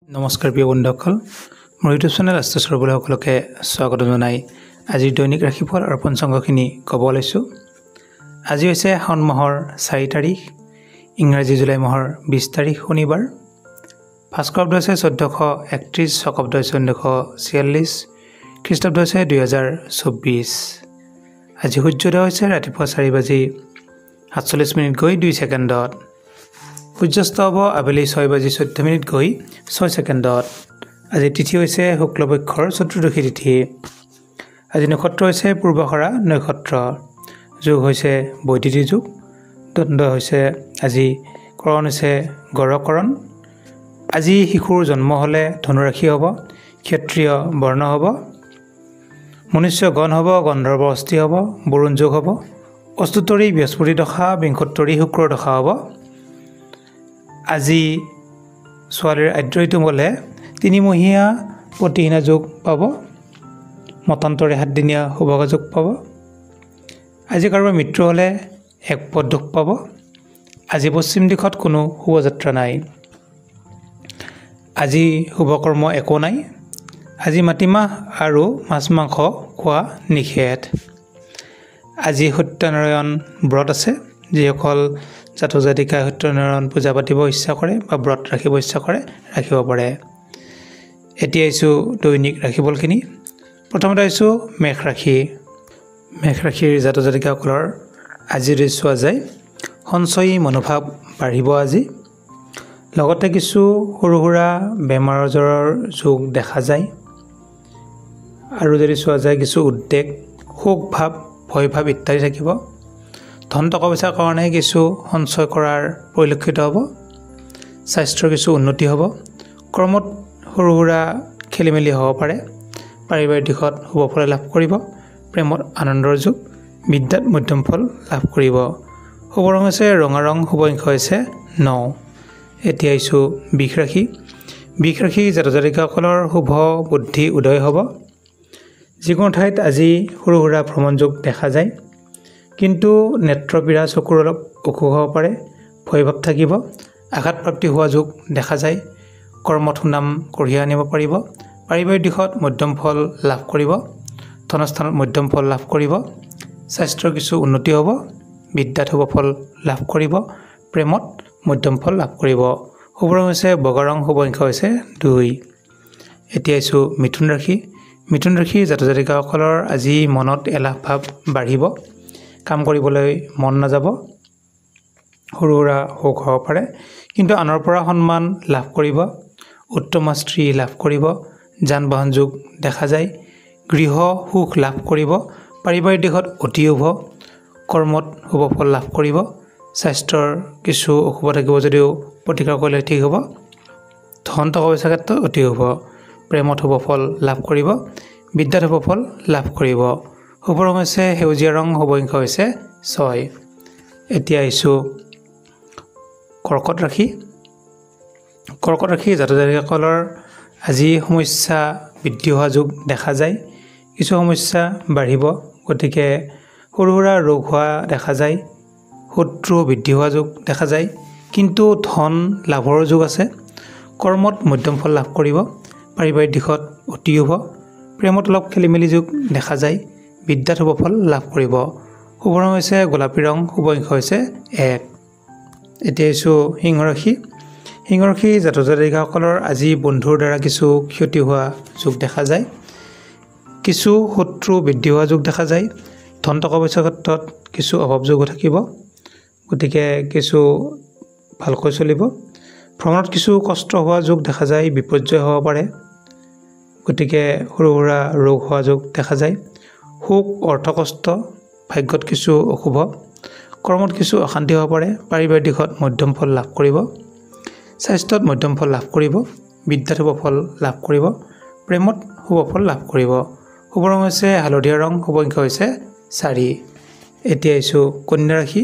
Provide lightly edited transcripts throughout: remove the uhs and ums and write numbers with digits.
নমস্কাৰ প্ৰিয় বন্ধুসকল, মোৰ ইউটিউব চেনেল আস্ত্ৰ সকলোকে স্বাগতম জনাই আজিৰ দৈনিক ৰাশিফল আৰু পঞ্চাংগখিনি ক'ব ওলাইছোঁ। আজি হৈছে শাওণ মাহৰ 4 তাৰিখ, ইংৰাজী জুলাই মাহৰ 20 তাৰিখ, শনিবাৰ। ভাস্কৰাব্দ হৈছে 1431, শকাব্দ হৈছে 1946, খ্ৰীষ্টাব্দ হৈছে 2024। আজি সূৰ্যোদয় হৈছে ৰাতিপুৱা 4:47 গৈ 2 ছেকেণ্ডত। সূৰ্যাস্ত হ'ব আবেলি 6:14 গৈ 6 ছেকেণ্ডত। আজি তিথি হৈছে শুক্লপক্ষৰ চতুৰ্দশী তিথি। আজি নক্ষত্ৰ হৈছে পূৰ্বসৰা নক্ষত্ৰ। যোগ হৈছে বৈদ্যুতিক যোগ। দণ্ড হৈছে আজি, কৰণ হৈছে গড়কৰণ। আজি শিশুৰ জন্ম হ'লে ধনুৰাশি হ'ব, ক্ষত্ৰিয় বৰ্ণ হ'ব, মনুষ্য গণ হ'ব, গন্ধৰ্ব অস্থি হ'ব, বৰুণ যোগ হ'ব, অষ্টোত্তৰী বৃহস্পতি দশা, বিংশোত্তৰী শুক্ৰ দশা হ'ব। আজি ছোৱালীৰ আদ্যঋতু হ'লে 3মহীয়া প্ৰতিহীনা যোগ পাব, মতান্তৰে 7দিনীয়া শুভগা যোগ পাব। আজি কাৰোবাৰ মৃত্যু হ'লে এক পদ দুখ পাব। আজি পশ্চিম দিশত কোনো শুভযাত্ৰা নাই। আজি শুভকৰ্ম একো নাই। আজি মাটিমাহ আৰু মাছ মাংস খোৱা নিষেধ। আজি সত্যনাৰায়ণ ব্ৰত আছে। যিসকল জাতক জাতিকাই সত্যনাৰায়ণ পূজা পাতিব ইচ্ছা কৰে বা ব্ৰত ৰাখিব ইচ্ছা কৰে ৰাখিব পাৰে। এতিয়া আহিছোঁ দৈনিক ৰাশিফলখিনি। প্ৰথমতে আহিছোঁ মেষ ৰাশি। মেষ ৰাশিৰ জাতক জাতিকাসকলৰ আজি যদি চোৱা যায়, সঞ্চয়ী মনোভাৱ বাঢ়িব আজি। লগতে কিছু সৰু সুৰা বেমাৰ আজাৰৰ যোগ দেখা যায়। আৰু যদি চোৱা যায়, কিছু উদ্বেগ, শোক ভাৱ, ভয় ভাৱ ইত্যাদি থাকিব। ধন টকা পইচাৰ কাৰণে কিছু সঞ্চয় কৰাৰ পৰিলক্ষিত হ'ব। স্বাস্থ্যৰ কিছু উন্নতি হ'ব। কৰ্মত সৰু সুৰা খেলি মেলি হ'ব পাৰে। পাৰিবাৰিক দিশত শুভ ফল লাভ কৰিব। প্ৰেমত আনন্দৰ যোগ। বিদ্যাত মধ্যম ফল লাভ কৰিব। শুভ ৰং হৈছে ৰঙা ৰং, শুভ সংখ্যা হৈছে 9। এতিয়া আহিছোঁ বৃষ ৰাশি। বৃষ ৰাশি জাতক জাতিকাসকলৰ শুভ বুদ্ধি উদয় হ'ব। যিকোনো ঠাইত আজি সৰু সুৰা ভ্ৰমণ যোগ দেখা যায়, কিন্তু নেত্ৰপীড়া, চকুৰ অলপ অসুখ হ'ব পাৰে, ভয়ভাৱ থাকিব, আঘাতপ্ৰাপ্তি হোৱা যোগ দেখা যায়। কৰ্মত সুনাম কঢ়িয়াই আনিব পাৰিব। পাৰিবাৰিক দিশত মধ্যম ফল লাভ কৰিব। ধনস্থানত মধ্যম ফল লাভ কৰিব। স্বাস্থ্যৰ কিছু উন্নতি হ'ব। বিদ্যাত শুভ ফল লাভ কৰিব। প্ৰেমত মধ্যম ফল লাভ কৰিব। শুভ ৰং হৈছে বগা ৰং, শুভ সংখ্যা হৈছে 2। এতিয়া আহিছোঁ মিথুন ৰাশি। মিথুন ৰাশি জাতক জাতিকাসকলৰ আজি মনত এলাহ ভাৱ বাঢ়িব। কাম কৰিবলৈ মন নাযাব। সৰু সুৰা শোক হ'ব পাৰে, কিন্তু আনৰ পৰা সন্মান লাভ কৰিব। উত্তম স্ত্ৰী লাভ কৰিব। যান বাহন যোগ দেখা যায়। গৃহ সুখ লাভ কৰিব। পাৰিবাৰিক দিশত অতি শুভ। কৰ্মত শুভ ফল লাভ কৰিব। স্বাস্থ্যৰ কিছু অশুভ থাকিব যদিও প্ৰতিকাৰ কৰিলে ঠিক হ'ব। ধন টকা পইচাৰ ক্ষেত্ৰত অতি শুভ। প্ৰেমত শুভ ফল লাভ কৰিব। বিদ্যাত শুভ ফল লাভ কৰিব। শুভ ৰং হৈছে সেউজীয়া ৰং, শুভ সংখ্যা হৈছে 6। এতিয়া আহিছোঁ কৰ্কট ৰাশি। কৰ্কট ৰাশি জাতক জাতিকাসকলৰ আজি সমস্যা বৃদ্ধি হোৱা যোগ দেখা যায়। কিছু সমস্যা বাঢ়িব, গতিকে সৰু সুৰা ৰোগ হোৱা দেখা যায়। শত্ৰু বৃদ্ধি হোৱা যোগ দেখা যায়, কিন্তু ধন লাভৰ যোগ আছে। কৰ্মত মধ্যম ফল লাভ কৰিব। পাৰিবাৰিক দিশত অতি শুভ। প্ৰেমত অলপ খেলি মেলি যোগ দেখা যায়। বিদ্যাত শুভ ফল লাভ কৰিব। শুভ ৰং হৈছে গোলাপী ৰং, শুভ সংখ্যা হৈছে 1। এতিয়া আহিছোঁ সিংহ ৰাশি। সিংহ ৰাশি জাতক জাতিকাসকলৰ আজি বন্ধুৰ দ্বাৰা কিছু ক্ষতি হোৱা যোগ দেখা যায়। কিছু শত্ৰু বৃদ্ধি হোৱা যোগ দেখা যায়। ধন টকা পইচাৰ ক্ষেত্ৰত কিছু অভাৱ যোগো থাকিব, গতিকে কিছু ভালকৈ চলিব। ভ্ৰমণত কিছু কষ্ট হোৱা যোগ দেখা যায়। বিপৰ্যয় হ'ব পাৰে, গতিকে সৰু সুৰা ৰোগ হোৱা যোগ দেখা যায়। শোক, অৰ্থকষ্ট, ভাগ্যত কিছু অশুভ, কৰ্মত কিছু অশান্তি হ'ব পাৰে। পাৰিবাৰিক দিশত মধ্যম ফল লাভ কৰিব। স্বাস্থ্যত মধ্যম ফল লাভ কৰিব। বিদ্যাত শুভ ফল লাভ কৰিব। প্ৰেমত শুভ ফল লাভ কৰিব। শুভ ৰং হৈছে হালধীয়া ৰং, শুভ সংখ্যা হৈছে 4। এতিয়া আহিছোঁ কন্যা ৰাশি।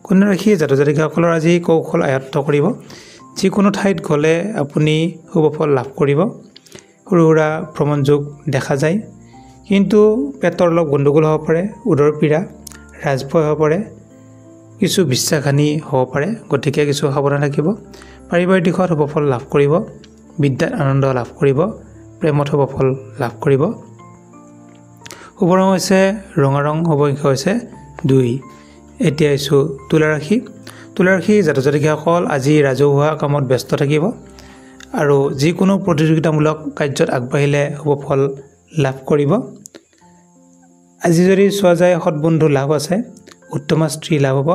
কন্যা ৰাশি জাতক জাতিকাসকলৰ আজি কৌশল আয়ত্ব কৰিব। যিকোনো ঠাইত গ'লে আপুনি শুভ ফল লাভ কৰিব। সৰু সুৰা ভ্ৰমণ যোগ দেখা যায়, কিন্তু পেটৰ অলপ গণ্ডগোল হ'ব পাৰে, উদৰ পীড়া, ৰাজভয় হ'ব পাৰে, কিছু বিশ্বাসহানি হ'ব পাৰে, গতিকে কিছু সাৱধান থাকিব। পাৰিবাৰিক দিশত শুভ ফল লাভ কৰিব। বিদ্যাত আনন্দ লাভ কৰিব। প্ৰেমত শুভ ফল লাভ কৰিব। শুভ ৰং হৈছে ৰঙা ৰং, শুভ সংখ্যা হৈছে 2। এতিয়া আহিছোঁ তুলা ৰাশি। তুলা ৰাশি জাতক জাতিকাসকল আজি ৰাজহুৱা কামত ব্যস্ত থাকিব আৰু যিকোনো প্ৰতিযোগিতামূলক কাৰ্যত আগবাঢ়িলে শুভ ফল লাভ কৰিব। আজি যদি চোৱা যায় সৎবন্ধু লাভ আছে, উত্তমা স্ত্ৰী লাভ হ'ব,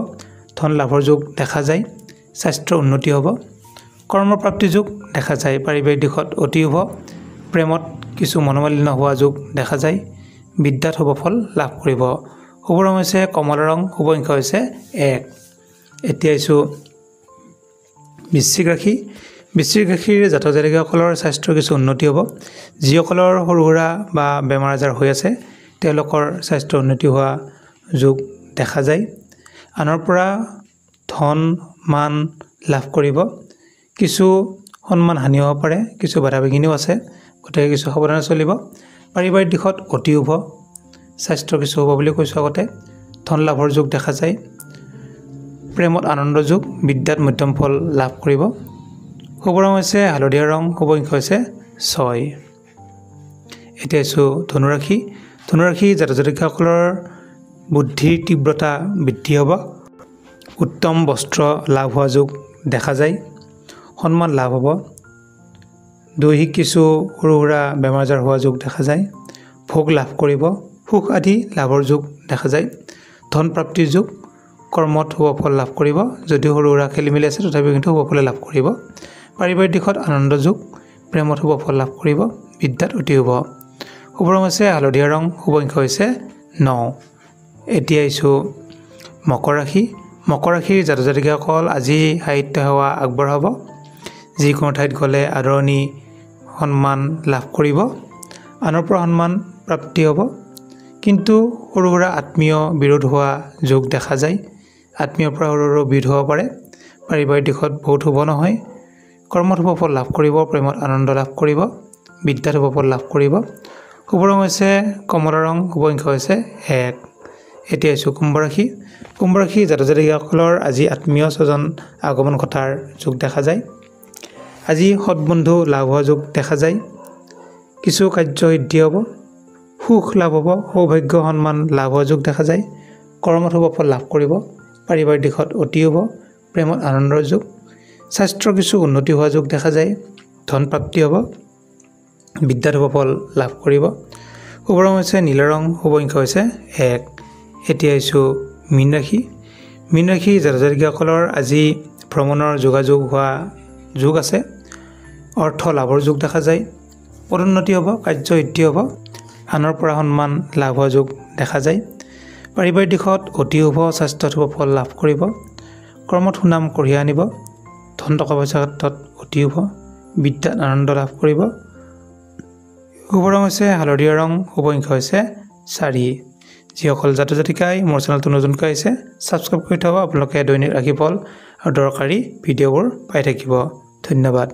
ধন লাভৰ যোগ দেখা যায়, স্বাস্থ্যৰ উন্নতি হ'ব, কৰ্মপ্ৰাপ্তি যোগ দেখা যায়, পাৰিবাৰিক দিশত অতি শুভ, প্ৰেমত কিছু মনোমালিন্য হোৱা যোগ দেখা যায়, বিদ্যাত শুভ ফল লাভ কৰিব। শুভ ৰং হৈছে কমলা ৰং, শুভ সংখ্যা হৈছে 1। এতিয়া আহিছোঁ বৃশ্চিক ৰাশি। বৃশ্চিক ৰাশিৰ জাতক জাতিকাসকলৰ স্বাস্থ্যৰ কিছু উন্নতি হ'ব। যিসকলৰ সৰু সুৰা বা বেমাৰ আজাৰ হৈ আছে তেওঁলোকৰ স্বাস্থ্যৰ উন্নতি হোৱা যোগ দেখা যায়। আনৰ পৰা ধন মান লাভ কৰিব। কিছু সন্মান হানি হ'ব পাৰে, কিছু বাধা বিঘিনিও আছে, গতিকে কিছু সাৱধানে চলিব। পাৰিবাৰিক দিশত অতি শুভ, স্বাস্থ্য কিছু হ'ব বুলি কৈছোঁ আগতে। ধন লাভৰ যোগ দেখা যায়, প্ৰেমত আনন্দ যোগ, বিদ্যাত মধ্যম ফল লাভ কৰিব। শুভ ৰং হৈছে হালধীয়া ৰং, শুভ সংখ্যা হৈছে 6। এতিয়া আহিছোঁ ধনুৰাশি। ধনুৰাশি জাতক জাতিকাসকলৰ বুদ্ধিৰ তীব্ৰতা বৃদ্ধি হ'ব। উত্তম বস্ত্ৰ লাভ হোৱা যোগ দেখা যায়, সন্মান লাভ হ'ব। দৈহিক কিছু সৰু সুৰা বেমাৰ আজাৰ হোৱা যোগ দেখা যায়, ভোগ লাভ কৰিব, সুখ আদি লাভৰ যোগ দেখা যায়, ধন প্ৰাপ্তিৰ যোগ, কৰ্মত শুভ ফল লাভ কৰিব। যদিও সৰু সুৰা খেলি মেলি আছে তথাপিও কিন্তু শুভ ফলে লাভ কৰিব। পাৰিবাৰিক দিশত আনন্দ যোগ, প্ৰেমত শুভ ফল লাভ কৰিব, বিদ্যাত অতি শুভ। শুভ ৰং হৈছে হালধীয়া ৰং, শুভ সংখ্যা হৈছে 9। এতিয়া আহিছোঁ মকৰ ৰাশি। মকৰ ৰাশিৰ জাতক জাতিকাসকল আজি সাহিত্য সেৱা আগবঢ়াব। যিকোনো ঠাইত গ'লে আদৰণি সন্মান লাভ কৰিব, আনৰ পৰা সন্মান প্ৰাপ্তি হ'ব। কিন্তু সৰু সুৰা আত্মীয় বিৰোধ হোৱা যোগ দেখা যায়, আত্মীয়ৰ পৰা সৰু সৰু বিৰোধ হ'ব পাৰে। পাৰিবাৰিক দিশত বহুত শুভ নহয়। কৰ্মত শুভ ফল লাভ কৰিব, প্ৰেমত আনন্দ লাভ কৰিব, বিদ্যাত শুভ ফল লাভ কৰিব। শুভ ৰং হৈছে কমলা ৰং, শুভ সংখ্যা হৈছে 1। এতিয়া আহিছোঁ কুম্ভ ৰাশি। কুম্ভ ৰাশি জাতক জাতিকাসকলৰ আজি আত্মীয় স্বজন আগমন ঘটাৰ যোগ দেখা যায়। আজি সৎবন্ধু লাভ হোৱা যোগ দেখা যায়। কিছু কাৰ্য সিদ্ধি হ'ব, সুখ লাভ হ'ব, সৌভাগ্য সন্মান লাভ হোৱা যোগ দেখা যায়। কৰ্মত শুভ ফল লাভ কৰিব, পাৰিবাৰিক দিশত অতি শুভ, প্ৰেমত আনন্দৰ যোগ, স্বাস্থ্যৰ কিছু উন্নতি হোৱা যোগ দেখা যায়, ধন প্ৰাপ্তি হ'ব, বিদ্যাত শুভ ফল লাভ কৰিব। শুভ ৰং হৈছে নীলা ৰং, শুভ সংখ্যা হৈছে 1। এতিয়া আহিছোঁ মীন ৰাশি। মীন ৰাশি জাতক জাতিকাসকলৰ আজি ভ্ৰমণৰ যোগাযোগ হোৱা যোগ আছে, অৰ্থ লাভৰ যোগ দেখা যায়, পদোন্নতি হ'ব, কাৰ্য সিদ্ধি হ'ব, আনৰ পৰা সন্মান লাভ হোৱা যোগ দেখা যায়। পাৰিবাৰিক দিশত অতি শুভ, স্বাস্থ্যত শুভ ফল লাভ কৰিব, কৰ্মত সুনাম কঢ়িয়াই আনিব, ধন টকা পইচাৰ ক্ষেত্ৰত অতি শুভ, বিদ্যাত আনন্দ লাভ কৰিব। শুভ ৰং হৈছে হালধীয়া ৰং, শুভ সংখ্যা হৈছে 4। যিসকল জাতক জাতিকাই মোৰ চেনেলটো নতুনকৈ আহিছে ছাবস্ক্ৰাইব কৰি থ'ব, আপোনালোকে দৈনিক ৰাশিফল আৰু দৰকাৰী ভিডিঅ'বোৰ পাই থাকিব। ধন্যবাদ।